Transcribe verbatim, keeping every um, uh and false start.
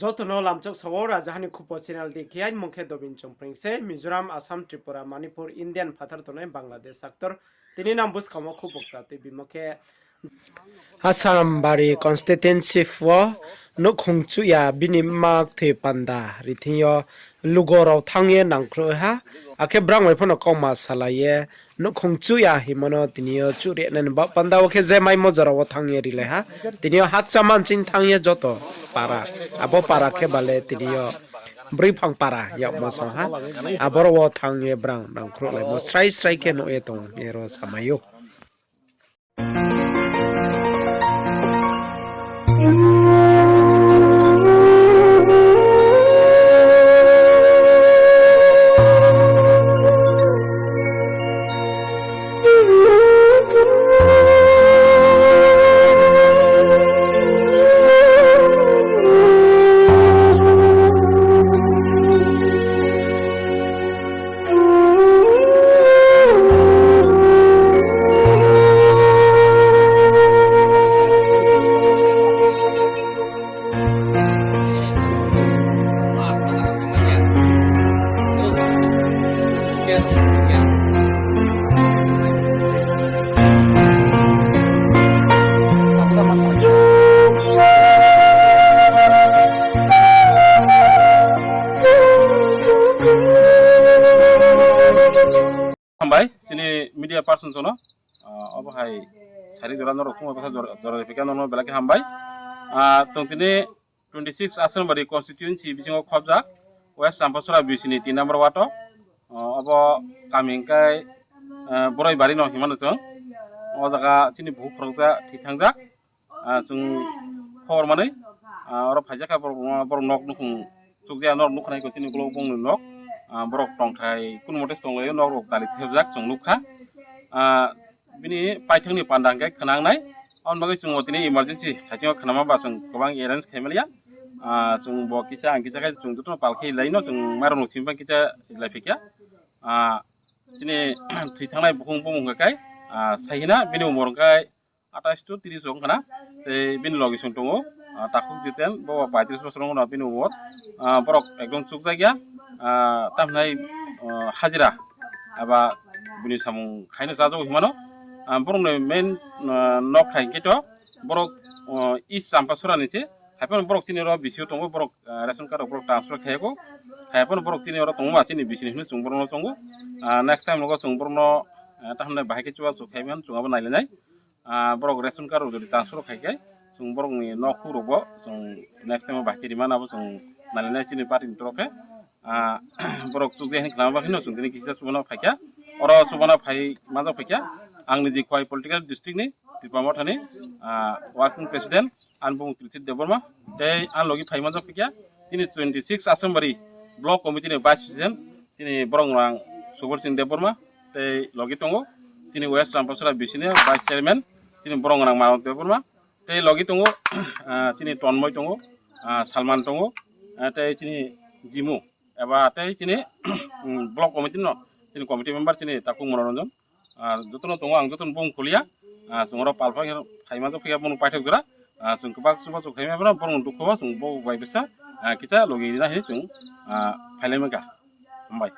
Joto no lamchok sao, Rajaha ni Khupo channel di khe, aini mung khe Dobin Chongpring se, Mizoram, Assam, Tripura, Manipur, Indian phathar tongnai Bangladesh actor. Tini nang buskang wo khupo kta tui bimo khe, Assam bari constituency wo nouhkhong chuh ya bini mma kthoi panda ri thing yo lugo rao thanng ye nangkhruh ha, akhe brang bai phano kauma salai ye nouhkhong chuh ya hingmo no tini yo chuh ri nani baoh panda wo khe je maimo jora wo thanng ye rilai ha. Tini yo hakcha manching thanng ye joto para, abo para khe bale tini yo Broiphang para yagmo song ha, aboro wo thanng ye brang nangkhruhlaimo srai srai khe nuh ye tong ye ro samai ou. Hambai, chini media person jono, ah, obo hai sari jora norok phung bai jora, jora phika norok belai khe hambai. Ah, tong tini twenty six Asambari constituency bisingo khobjak West Champasora B C ni tin number ward o, ah, obo kami hingkai, ah, Boroi Bari no himano chwng. O jaga chini buhuk khoroksa thwi thangjak. Ah, chwng khobor manwi, ah, oro phaijak kha borok, borok nok nukhung chukjaya, norok nukha nai kho chini ukulok bongni nok. Ah, borok tongthai kunu mote tonglaio, nok rok tali thepjak chwng nukha. Ah, bini paithakni panda hwnkhe khwnangnai. Aboni bagwi chwng o tini emergency thaisingo khwnama ba chwng kwbang arrange khai maliya. Ah, chwng bo kisa ang kisa khe chwng jotono pal khe laino chwng mairokno simi phang kisa lai phikya. Ah, chini thwi thangnai bukhung bumung hwnkhe kai, ah, sai hina bini umor hwnkhe atais to tris wng khna. Tei bini logi song tongo, ah, takhuk Jiten, bo paitris bosor wng khna bini umor. Ah, borok ekdom chukjak ya, ah, tamhinai, ah, hajira eba bini samung khaino chajago hinmano. Ah, borokni main, ah, nok hai hwnkhe to borok, ah, East Champasora ni se. Haiphano borok chini oro B C O tongo, borok, ah, ration card rok borok transfer khai ya kho. Haiphano borok chini oro tongma chini B C ni hwnwi chwng borokno tongo. Ah, next time rogo chwng borokno, ah, taham nai bahai khe chubachu khai mano chwng abo nailainai. Ah, borok ration card rok jodi transfer khai khe chwng borokni nok huk rokbo chwng next time o bahai khe rimano abo chwng nailainai chini party ni torof khe. Ah, borok chukjai hwnwi khlama bagwi no chwng tini kisa chubano phaikha. Oro chubano phai manjak phaikha. Ang niji Khowai political district ni Tipra Motha ni, ah, working president. Ani bumung Trithit Debbarma, tei ani logi phai manjak phaikha, chini twenty six Asambari Block Committee ni Vice President, chini borok nang Subol Singh Debbarma, tei logi tongo, chini West Champasora B C ni Vice Chairman, chini borok nang Manik Debbarma, tei logi tongo, ah, chini Tonmoi tongo, ah, Salman tongo, ah, tei chini Jimu, eba tei chini, mm, Block Committee no, chini committee member chini Takhuk Monoranjan, ah, jotono tongo, ang jotono bung khulia, ah, chwng oro pal phai, phai manjak phaikha bono paithak jora, ah, chwng kwbak chubachu khaima bono, borokni dukho o chwng bo bai bwsa, ah, kisa logi rina hinwi chwng, ah, phailai mankha. Hambai.